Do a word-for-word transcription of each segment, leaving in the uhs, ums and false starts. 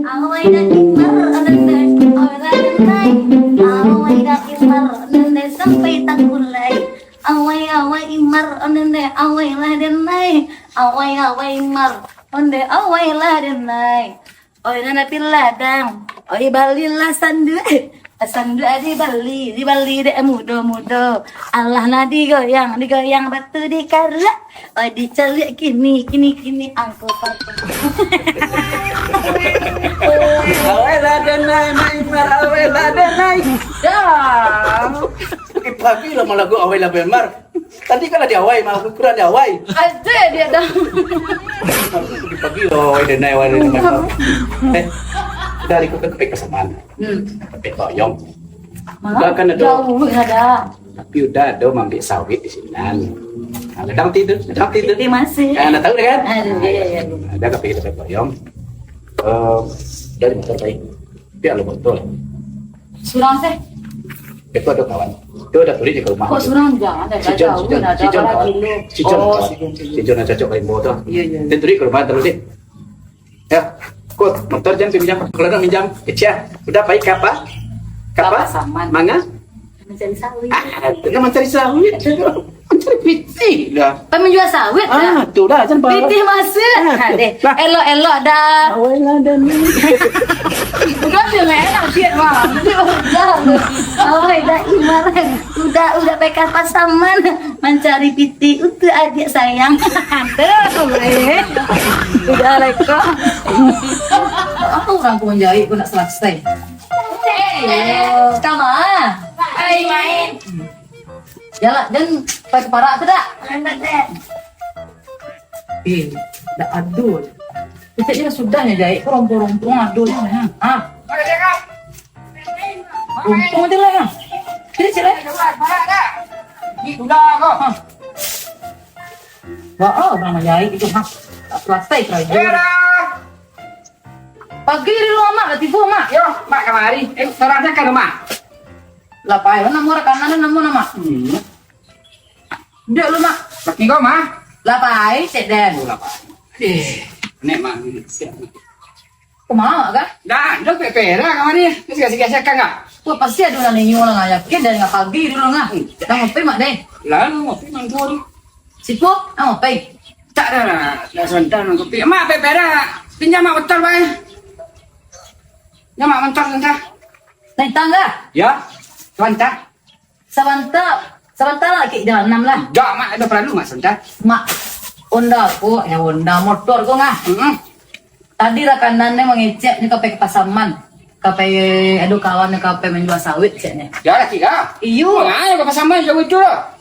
Awai dah Imar, ondeh, awai lah denai. Awai dah Imar, ondeh, sampai takulai. Awai, awai Imar, ondeh, awai lah denai. Awai, awai Imar, ondeh, awai lah denai. Oi, nan api ladang, oi, balilah sanduak. Sanduak dibali, dibali dek mudo-mudo. Alah, nah digoyang, digoyang batu dikaruak. Oi, dicaliak kini, kini, kini angko pakai. Awai lah denai, Mak Imar, awai lah denai. Dah. Eh, pagi lah malagu awai lah Mak Imar. Tadi kan lah di awai, Mak, kurang di awai. Ada dia dah. Pagi lah awai denai, awai denai. Eh, dari kau ke Pasaman. Hmm. Tapi toyong. Udah kan ada. Jauh ada. Tapi udah ada mambik sawit di sinan. Nah, kadang ti tu, kadang ti tu. Ti masih. Ah, dah tahu dah kan? Aduh, ya, ya, ya. Ada tapi kita toyong. Eh, dari motor tadi. Tapi kalau motor. Surang sih. Itu ada kawan. Itu ada tulis di rumah. Kok surang? Jangan, ada si John, jauh, si John, ada si John berapa kawan. Kilo? Si John Oh, kawan. Si John, si John. Si John yang cocok kayak bawa tu. Iya, iya, iya. Dia tulis ke rumah terus deh. Ya, kok motor jangan pinjam. Kalau nak pinjam, kecil. Udah baik ke apa? Ke apa? Pasaman. Manga? Mencari sawit. Ah, tu kan mencari sawit. Mencari pitih dah. Kan menjual sawit dah. Ah, tu dah, jangan bawa. Pitih masuk. Ah, tu. Deh. Lah. Elok-elok dah. Awai lah dah ni. Bukan dia lah, enak dia, Mak. Dia dah. Awai dah Imar. Udah, udah P K Pasaman. Mancari pitih untuk adik sayang. Aduh, eh. Udah lah kau. Apa orang pun jahit pun nak selesai. Hei, kama? Hai, main. Jalan, dan pakai parak tu tak? Eh, dah aduh. Kita dia sudah nya jahit, kau rompong-rompong aduh nya. Ha. Untung aja lah, ya. Sini, sini. Ni udah kau. Ha. Wah, oh, orang menjahit itu, ha. Tak selesai kerja. Pagi di rumah, Mak, dah tiba, Mak. Yo, Mak kamari. Eh, sarahnya ke rumah. Lah, pai, nama rakanan, nama, nama. Hmm. Duduk lu, Mak. Laki kau, Mak? Lah, pai, cek den. Oh, lah, pai. Eh, nek, Mak. Kau mamak kah? Dah, dah pepera kamari. Sikit-sikit siakan kah? Wah, pasti ada orang ninyo lah, yakin dari pagi dulu lah. Hmm. Dah ngopi, Mak, deh? Lah, ngopi, mantu tu. Sipo? Dah ngopi? Tak ada lah, dah sebentar nak ngopi. Mak, pepera. Pinjam Mak motor, Mak. Pinjam Mak motor sebentar. Naik tangga? Ya, sebentar. Sabanta, sabanta lah, kek jalan enam lah. Dak, Mak, ado paralu, Mak, sabanta. Mak, Honda ko, eh, Honda, motor ko, ngah. Mm-mm. Tadi rakanan ni mangecek ni ka pai ka Pasaman. Ka pai, ado kawan ni ka pai manjua sawit, cek ni. Ya, laki kah? Iyo. Mangayo ka Pasaman jauah tu lah.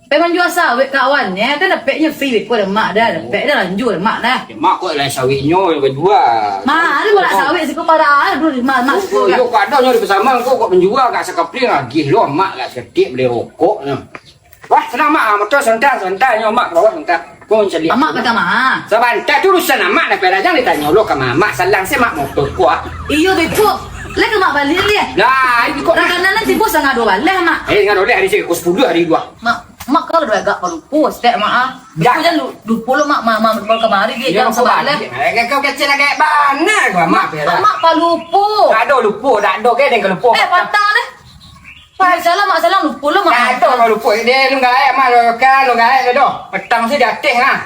Pai manjua sawit kawan ni, kan dapeknyo free ko dah, Mak dah. Dapek dah lanjur, Mak dah. Ya, Mak ko lah sawitnyo yang bajua. Mak, ado balak sawit siko parah, aduh, Mak, Mak. Oh, siko, iyo, kan. Kok ado nyo di Pasaman, kok, kok manjua, kak sakapling agih lo, Mak, kak saketek bali rokok nyo. Wah, sanang, Mak, ah, motor sabanta, sabanta nyo, Mak, ka bawah sabanta. Ko mancaliak. Amak ka kama? Sabanta tu urusan Amak dah, pera jan ditanyo lo ka Amak. Amak salang se, Mak, motor ko, ah. Iyo, beko. Lai ka Mak baliak, liak? Lah, iko, Mak. Rakanan nan tibo sangah duo baleh, Mak. Eh, sangah duo baleh, hari se, pukul sapuluah hari duo. Mak, Mak, kalau duo agak palupo, stek, Mak, ah. Dak. Lupo jan lu-, lupo lo, Mak, Mak, Mak, Mak, kamari, Iyo, jam lupo sabaleh. Baliak. Eh, kau kecil lagi bana ko, Mak, pera. Mak, palupo. Dak ado lupo, dak ado, ke, den ka lupo. Eh, patang deh. Mak, salam, Mak, salam. Lupo lo, Mak. Ado, Mak, lupo. Dia lu gaek, Mak, lu kan, lu gaek, dah. Petang si di ateh, ha.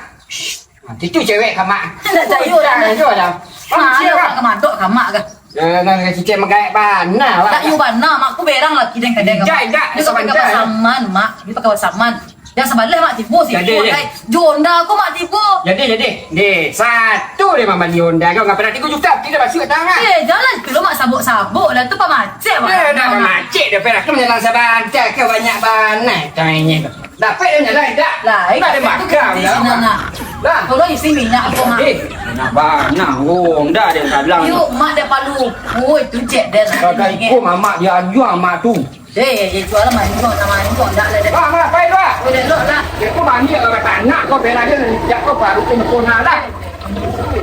Ha, itu cewek ka, Mak. Dah cayo dah. Cayo dah. Mak, Mak, cewek ka, Mak. Ka madok ka, Mak, ka? Jangan kecil magaek bana, Mak. Tak, yo bana, Mak. Ku berang laki den kadang, Mak. Ijak, ijak. Dia pakai pasaman, Mak. Dia pakai pasaman. Yang sabaleh, Mak, tibo si. Jadi, Ipuk, jadi. Dai. Jo Honda ko, Mak, tibo. Jadi, jadi. Deh, satu dia mambali Honda kau, ngapa nak tigo juta? Tidak masuk ke tangan. Eh, jangan kilo, Mak, sabok-sabok lah. Tu pamacet, Mak. Eh, dah pamacet dah, Pera. Kau jalan sabanta, kau banyak bana tangannya kau. Dapek dah jalan, dah. Lah, tak ada itu makan, kerja dah. Sinan, nak. Lah. Kalau isi minyak apa, Mak? Eh, nak bana Honda dia salang. Yuk, Mak, dia palu. Oh, itu cek dia nak. Kau ikut mamak dia anjuang, Mak, tu. Eh, eh, jual lah, manjual, nak manjual, dak lah, dak. Mak, Mak, pai dulu, ah. Udah, elok lah. Dia pun banyak lah, kata anak kau, bela dia, jak kau baru kau nak lah.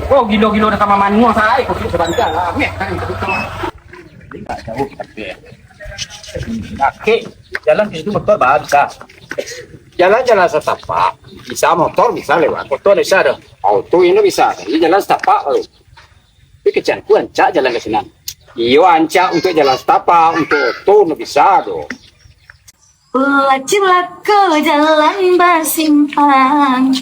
Oh, gilo-gilo dah sama manual, saya, kau duduk sebentar lah. Meh, kan, kau duduk. Dia tak jauh, tapi, eh. Sakit. Jalan ke situ motor, bah, bisa. Jalan-jalan setapak, bisa motor, bisa lewat. Motor bisa dah. Auto ini bisa, tapi jalan setapak, eh. Kecangku rancak jalan ka sinan. Iyo, rancak untuak jalan satapak, untuak oto ndak bisa doh. Lah cilako jalan basimpang,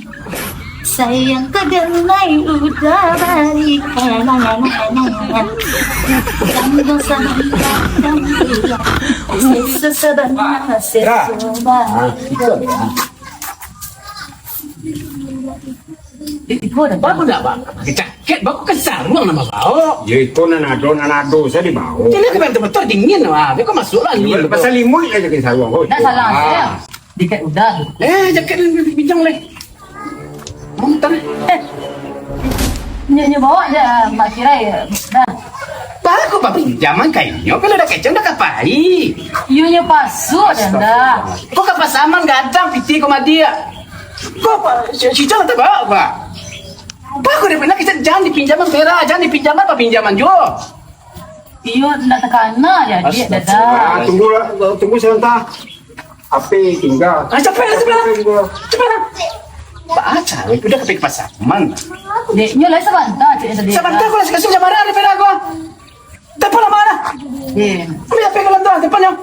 sayang ka ganai udah balikan. Tanggung sabanta, seso sabanta, seso balikan. Iko dah. Bagus dah, Bang. Pakai jaket, bagus kan saruang nan babaok. Yo, iko nan ado, nan ado sajo dibaok. Jadi, ka bantu motor dingin, wah. Beko masuk lah angin. Pasal limuik aja ke saruang, oh. Dah salah, ah. Jaket udah. Eh, jaket nan pinjam leh. Motor. Eh. Nyo, nyo baok je, Mak Kirai, dah. Bagus, Pak, pinjaman kainyo. Kalau dah kecek, dah ka pai. Iyo, nyo pasuak, dah. Ko ka pasaman gadang pitih ko madiak. Ko, Pak, si, si Jang tak bawa, Pak. Bagus deh, pernah kita jangan dipinjaman perak, jangan dipinjaman, Pak, pinjaman juo. Iyo, ndak takana, ya, Diak, dadah. Ah, tunggu lah, tunggu sabanta. H P tingga. Ah, capek lah, capek lah. H P tingga. Capek lah. Baca, udah ka pai ka pasaman. Dek, nyo lah sabanta, cek tadi. Sabanta, ko lah kasih jamaran di perak ko. Telepon lah, mana? Iya. Ambil H P ko lah tu, telepon nyo.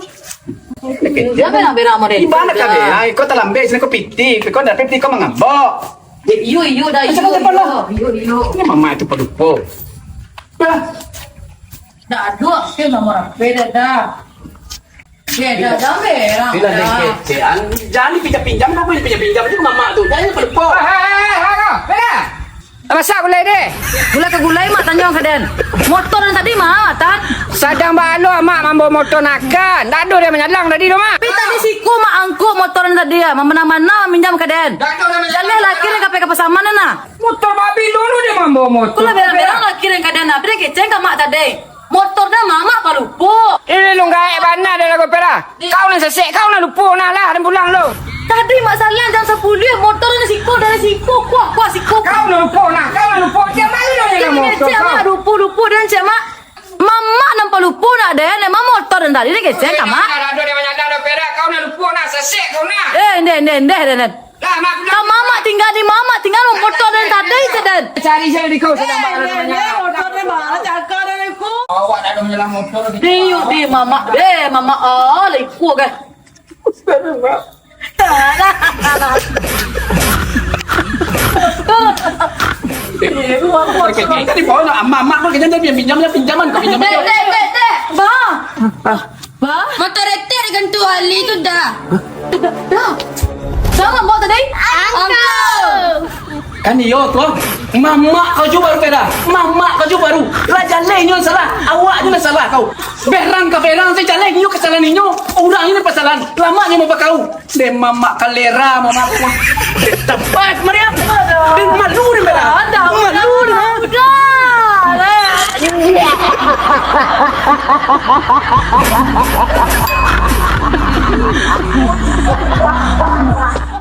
Jangan nak berak model tu, dah. Di mana kau berak? Kau talambek, sini kau pitih. Kau dah pitih, kau mangambok. Eh, iyo, iyo, dah, iyo, iyo. Macam mana telepon lah? Iyo, iyo. Ini mamak tu palupo. Dah. Dah, aduh, aku nama rapi dah, dah. Ya, dah, dah, berak, dah. Bila dah kecekan, jangan dipinjam-pinjam, apa dipinjam-pinjam tu mamak tu? Jangan palupo. Hei, hei, hei, hei, hei, hei. Masak gulai deh. Gulai ka gulai, Mak, tanyo ka den. Motor nan tadi, Mak, Tan? Sadang baa lo Amak mambaok motor nakan. Ndak ado den manyalang tadi tu, Mak. Tapi tadi siko Mak angkuk motor nan tadi, ah. Mamana-mana minjam ka den. Jaleh laki den ka pai ka pasaman, nah. Motor babi dulu dia mambaok motor. Kok lah berang-berang laki den ka den, nah. Tapi den kecekan ka Mak tadi. Motor den mamak palupo. Ih, lu gaek bana den lagu pera. Kau nan sasek, kau nan lupo nah lah, den pulang lu. Tadi Mak salang jam sapuluah, motor dari siko, dari siko, kuah, kuah siko. Kau nan lupo nah, kau nan lupo. Tiap hari den kecekan motor kau. Mak, lupo, lupo, den kecekan Mak. Mamak nan palupo nak den, emang motor den tadi den kecekan ka Mak. Kau nan lupo nah, sasek kau nah. Eh, ndeh, ndeh, ndeh, ndeh, ndeh. Lah, Mak, pulang. Lah, mamak tingga di mamak, tingga motor dari tadi, cek den. Cari sajo di kau, sadang baa lo. Eh, motor dari mamak, cakar dari ku. Awak dak ado manyalang motor. Di, di mamak, eh, mamak, ah, lah iko, kan. Tadi bawa nak mamak, mamak, kau jangan pinjam, pinjaman, kau pinjam. Dek, dek, dek, dek. Bang. Bah? Motor etek digantung ali tu dah. Dah, dah. Dah, dah. Siapa bawa tadi? Uncle. Kan iyo tu, ah. Mamak kau jo baru, Pera. Mamak kau jo baru. Lah jaleh inyo nan salah. Awak jo nan salah kau. Berang ka berang, se jaleh inyo kasalahan inyo. Urang inyo pasalan. Lamak inyo mambakau. Deh, mamak kalera, mamak. Tepat, Mariam. Deh, malu deh, Mariam. Malu deh. Udah, udah.